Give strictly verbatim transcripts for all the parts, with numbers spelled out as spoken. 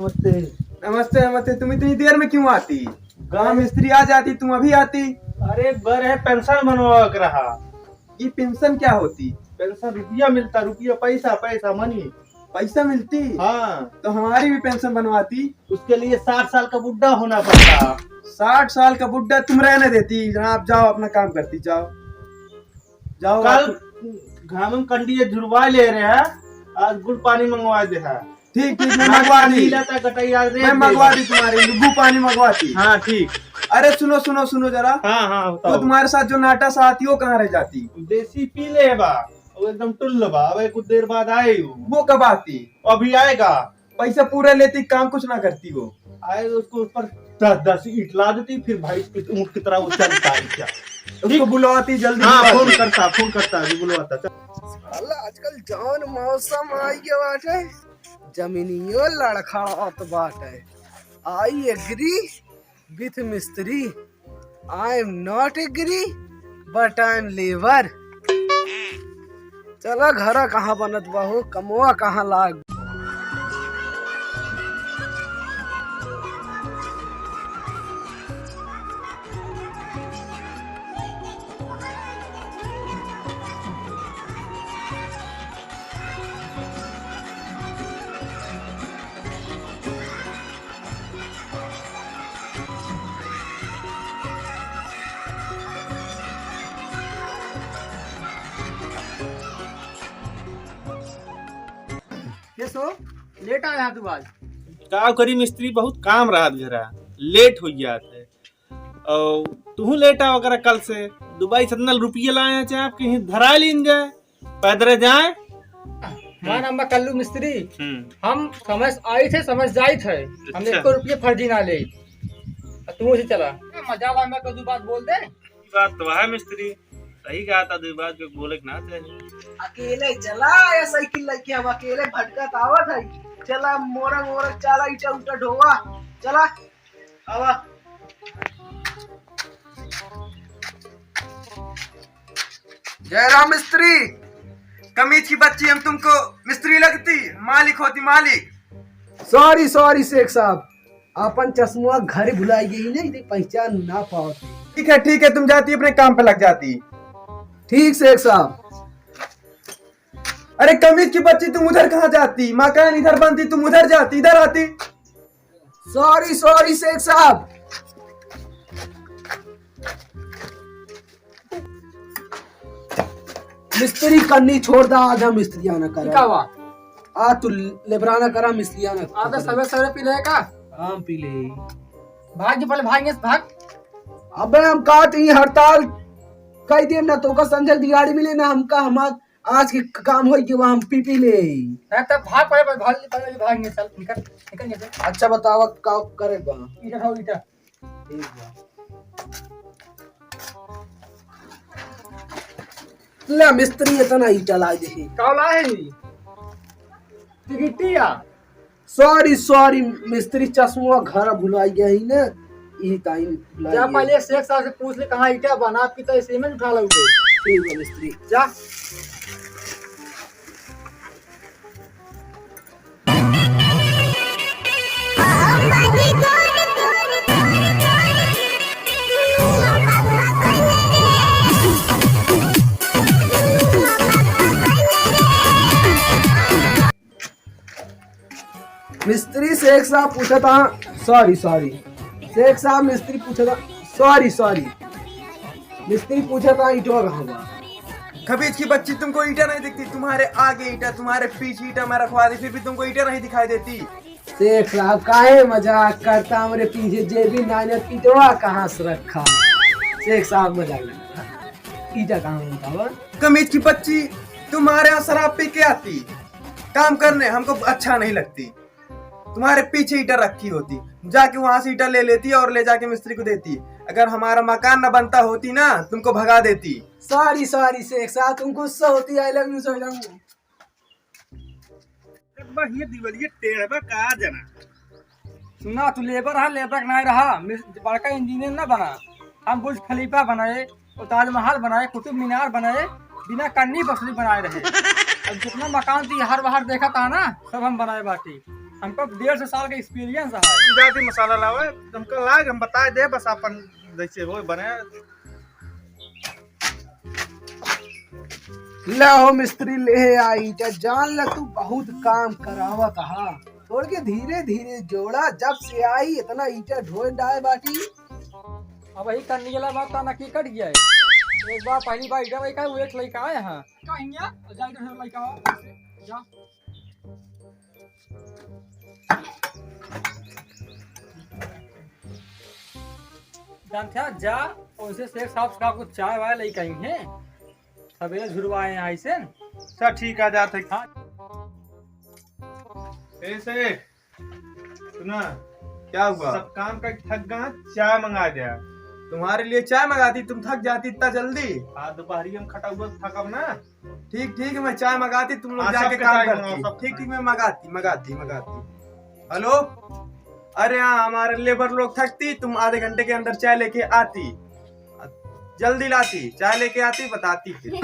नमस्ते। नमस्ते, नमस्ते। तुम इतनी देर में क्यों आती? गाँव मिस्त्री आ जाती, तुम अभी आती। अरे, बर है, पेंशन बनवा के रहा। ये पेंशन क्या होती? पेंशन रुपया मिलता, रुपया, पैसा, पैसा, मनी। पैसा मिलती? हाँ। तो हमारी भी पेंशन बनवाती। उसके लिए साठ साल का बुड्ढा होना पड़ता। साठ साल का बुड्ढा तुम रहने देती, जनाब, जाओ अपना काम करती, जाओ। जाओ कल आप। घाम में कंडिये झुरवा ले रहे हैं, आज गुड़ पानी मंगवा दे है। ठीक, ठीक, मैं मंगवा दी। नीला ता कटैया रे मैं मंगवा देगा। दी तुम्हारे लिए, नींबू पानी मंगवा दी। हाँ, ठीक। अरे सुनो, सुनो, सुनो जरा। हाँ, हाँ, वो बताओ। तुम्हारे साथ जो नाटा सा आती, वो कहाँ रह जाती? देसी पी ले बा, वो एकदम टुल्ल बा, अब कुछ देर बाद आए वो। वो कब आती? अभी आएगा। पैसा पूरा लेती, काम कुछ ना करती वो। आए तो उसको ऊपर दस दस ईंट ला देती, फिर भाई ऊँट की तरह वो चलता है क्या? उसको बुलवाती, जल्दी हाँ, बुलवाती। फोन करता, फोन करता, अभी बुलवाता। साला आजकल जौन मौसम आई गया बाटे, जमीनियो लड़खड़ात बाटे। I agree with मिस्त्री, I am not agree, but I am labour। चला घरा कहाँ बनत बा हो, कमवा कहाँ लाग। ये सो, लेट आया तू आज। का करी मिस्त्री, बहुत काम रहत घरा, लेट हो जात है। और तू लेट आवा करा कल से, दुबई से इतना रुपये लाए हैं, चाहे आपके ही धरा लीन जाए, पैदल जाए। हमारा नाम बा कल्लू मिस्त्री। हम्म। हम समझ आई थे, समझ जाई थे। हम अच्छा। एको रुपये फर्जी ना ले। आ तू से चला। मजा आवा, मैं कदू बात बोल दे। बात तो है मिस्त्री, सही कहा था, दो बात जो बोले के ना चाहिए। अकेले चला या साइकिल लेके, हम अकेले भटकत आवत है। चला मोरा मोरा, चला ईटा उटा ढोवा, चला आवा। जयराम मिस्त्री, कमीज की बच्ची, हम तुमको मिस्त्री लगती, मालिक होती मालिक। Sorry, sorry शेख साहब, अपन चश्मा घर भुलाई गई, नहीं तो पहचान ना पावत। ठीक है, ठीक है, तुम जाती अपने काम पे लग जाती। ठीक शेख साहब। अरे कमीज की बच्ची, तुम उधर कहाँ जाती? मकान इधर बनती, तुम उधर जाती, इधर आती। Sorry, sorry शेख साहब। मिस्त्री करनी छोड़ दा, आधा मिस्त्रियाना करा। का हुआ? आ तू लेबराना करा, मिस्त्रियाना आधा करा। सवेरे सवेरे पी ले का? हम पी ले। भाग जी, पहले भाग, यहाँ से भाग। अबे हम का तो ये हड़ताल कई देम ना, तोका संझक दिहाड़ी मिले ना, हमका हमार आज के काम होई कि वहाँ हम पी पी ले। हाँ, तब भाग पड़े, बस भाग, भाग, भाग, निकल, चल, निकल, निकल, निकल। अच्छा बतावा का करे बा? इधर हो, इधर। ठीक बा। ले मिस्त्री इतना ईटा ला दे। का ला है ई? टिकटिया। Sorry, sorry मिस्त्री, चश्मा घर भुलाई गया ही ना, यही टाइम भुलाई जा गया। पहले शेख साहब से पूछ ले, कहाँ ईटा बना, आप की तो सीमेंट उठा लोगे। ठीक है मिस्त्री। जा। मिस्त्री शेख साहब पूछा था, sorry, sorry। शेख साहब मिस्त्री पूछा था, sorry, sorry। मिस्त्री पूछा था, ईंटवा कहाँ बा? खबीज की बच्ची, तुमको ईंटा नहीं दिखती? तुम्हारे आगे ईंटा, तुम्हारे पीछे ईंटा मैं रखवा दी, फिर भी तुमको ईंटा नहीं दिखाई देती? शेख साहब, काहे मजाक करता? हमरे पीछे जेबी नानत, ईंटवा कहाँ से रखा? शेख साहब, मजाक नहीं करता। ईंटा कहाँ मिलता हुआ? कमीज की बच्ची, तुम्हारे यहाँ शराब पी के आती, काम करने हमको अच्छा नहीं लगती। तुम्हारे पीछे ईंटा रखी होती, जाके वहां से ईंटा ले लेती और ले जाके मिस्त्री को देती। अगर हमारा मकान न बनता होती ना, तुमको भगा देती। Sorry, sorry शेख साहब, तुम गुस्सा होती, I love you, so love you। बा, ये दिवलिये टेढ़ बा, का जना। सुना, तू लेबर हा, लेबर के नाय रहा, मिस-, बड़का इंजीनियर ना बना। हम बुर्ज खलीफा बनाए, और ताजमहल बनाए, कुतुब मीनार बनाए, बिना कन्नी बसली बनाए रहे। अब जितना मकान तू हर बाहर देखा था ना, सब हम बनाए बाटी। हमका डेढ़ सौ साल का experience है। जाती मसाला लावे, हमका लाग, हम बताए दे बस अपन जैसे होए बने। ले हो मिस्त्री, ले आ ईटा, जान ल तू बहुत काम करावत हा। तोड़ के धीरे धीरे जोड़ा, जब से आई इतना ईटा ढोए डाए बाटी। अब वही करने वाला बात ताना की कट गया है। एक बार पहली बार ईटा भाई का वो एक लड़का आया है। का हिंगा? जा इधर लड़का आओ। जा। जानते हैं, जा, उनसे शेख साहब से कहा, कुछ चाय वाय लेके आई हैं, सवेरे झुरवाए हैं ऐसे। अच्छा, ठीक है, जाते हैं। हाँ। ए शेख, सुना, क्या हुआ? सब काम करके थक गया, चाय मंगा दे। तुम्हारे लिए चाय मंगाती, तुम थक जाती इतना जल्दी। हाँ, दोपहरी हम खटा हुआ थकब ना। ठीक, ठीक, मैं चाय मंगाती, तुम लोग हाँ, जाके सबके काम चाय करती। मंगाओ, सब ठीक, ठीक, मैं मंगाती, मंगाती, मंगाती। हेलो, अरे हाँ, हमारे लेबर लोग थकती, तुम आधे घंटे के अंदर चाय लेके आती, जल्दी लाती, चाय लेके आती, बताती फिर।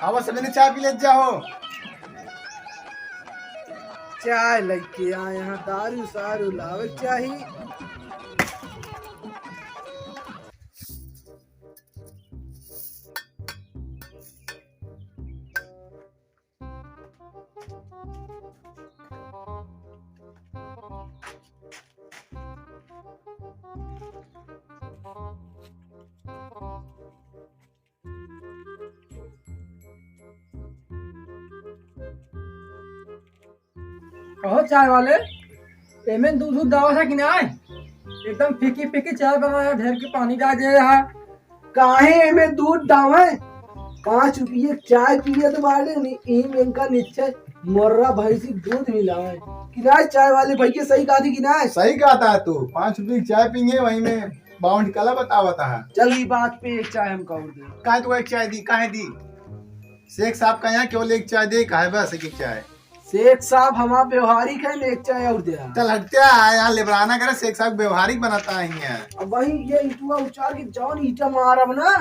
आवा, सबने चाय पी लेत जाओ। चाय लेके आए हैं, दारू सारू लावे चाही। कहो चाय वाले, एमे दूध, दूध डावा था कि नाय? एकदम फीकी फीकी चाय बनाया, ढेर के पानी डाल दे रहा। काहे एमे दूध डावे? पाँच रुपये चाय पिए तो बाड़े नी, इम इनका निश्चय मोर्रा भैंसी दूध मिलावे। कि नाय, चाय वाले भैया सही कहा थी कि नाय? सही कहा था तू, पाँच रुपये की चाय पीएंगे, वहीं में बाउंड कला बतावत है। चल, ई बात पे एक चाय हमका और दे। काहे तू एक चाय दी, काहे दी? शेख साहब का यहाँ केवल एक चाय दे, काहे बस एक, एक चाय? शेख साहब हमार व्यवहारिक है, एक चाय और दे। चल हट जा, यहाँ लेबराना करे, शेख साहब व्यवहारिक बनाता है यहाँ। अब वही ये ईटुआ उचार के जौन ईटा मारब ना,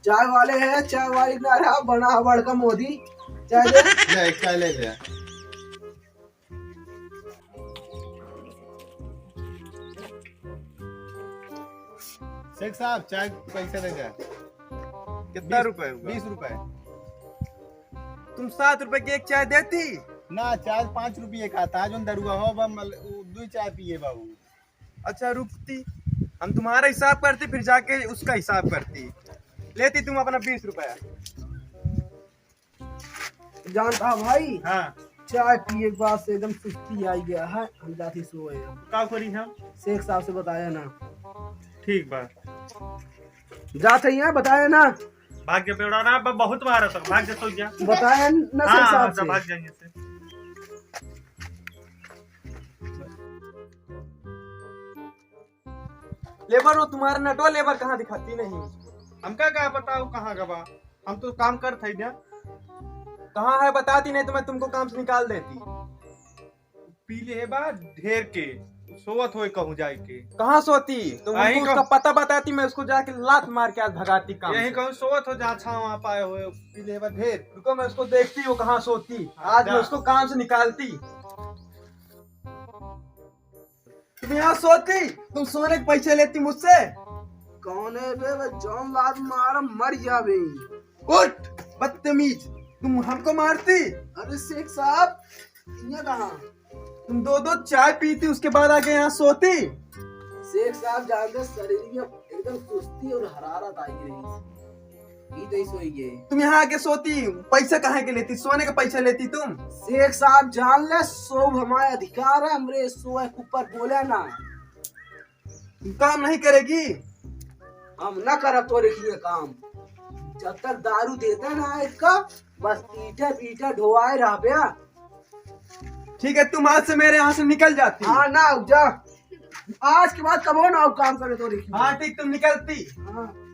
चाय वाले है, चाय वाले ना रहा, बना है बड़का मोदी। चाय दे। ले, एक चाय ले ले। शेख साहब, चाय पैसे दे दे। कितना बीस, रुपए हुआ? बीस रुपए। तुम सात रुपए की एक चाय देती? ना, चाय पाँच रुपये का था, जो दरुआ हो, बा, मल-, उ, दुई चाय पिए बाबू। अच्छा, रुकती, हम तुम्हारा हिसाब करती, फिर जाके उसका हिसाब करती, लेती तुम अपना बीस रुपया। जानता भाई, हाँ। चाय पिए के बाद से एकदम सुस्ती आई गया है, हम जाते सोए। का करी हम? शेख साहब से बताया ना। ठीक बा। जाते ही हैं, बताया ना। भाग जा बेवड़ा ना, ब-, बहुत मारा था, भाग जा, सो जा। बताया ना शेख हाँ, साहब हाँ, से। भाग जाएंगे से। लेबर, वो तुम्हारा नटवा लेबर कहाँ दिखाती नहीं? हमका का पता वो कहाँ गवा? हम तो काम करत है ना। कहाँ है बताती, नहीं तो मैं तुमको काम से निकाल देती। पी ले है बा ढेर के, सोवत होए कहूँ जाए के। कहाँ सोती? तुम आई हमको उसका कहूँ। पता बताती, मैं उसको जाके लात मार के आज भगाती काम यही से। कहूँ सोवत हो जहाँ छाँव वहाँ पाए हुए, पी ले है बा ढेर। रुको, मैं उसको देखती हूँ कहाँ सोती। हाँ, आज जा। मैं उसको काम से निकालती। तुम यहाँ सोती, तुम सोने के पैसे लेती मुझसे? कौन है बे? बस जौन लात मारम, मर जाबे। उठ, बदतमीज, तुम हमको मारती? अरे शेख साहब, यहाँ कहाँ? तुम दो दो चाय पीती, उसके बाद आके यहाँ सोती? शेख साहब, जानते शरीर में एकदम सुस्ती और हरारत आई रही। ई तो ऐसे ही है। तुम यहाँ आके सोती, पैसा कहाँ के लेती? सोने का पैसा लेती तुम? शेख साहब जान ले, सब हमारे अधिकार है, हमरे सोए के ऊपर बोले ना। तुम काम नहीं करेगी? हम ना करब तोरे लिए काम। जब तक दारू देते ना इसका, बस ईटा पीटा ढोवाए रहबे। ठीक है, तुम आज से मेरे यहाँ से निकल जाती। हाँ ना, जा। आज के बाद कबो ना आओ काम करे तोरे लिए। हाँ ठीक, तुम निकलती। हाँ।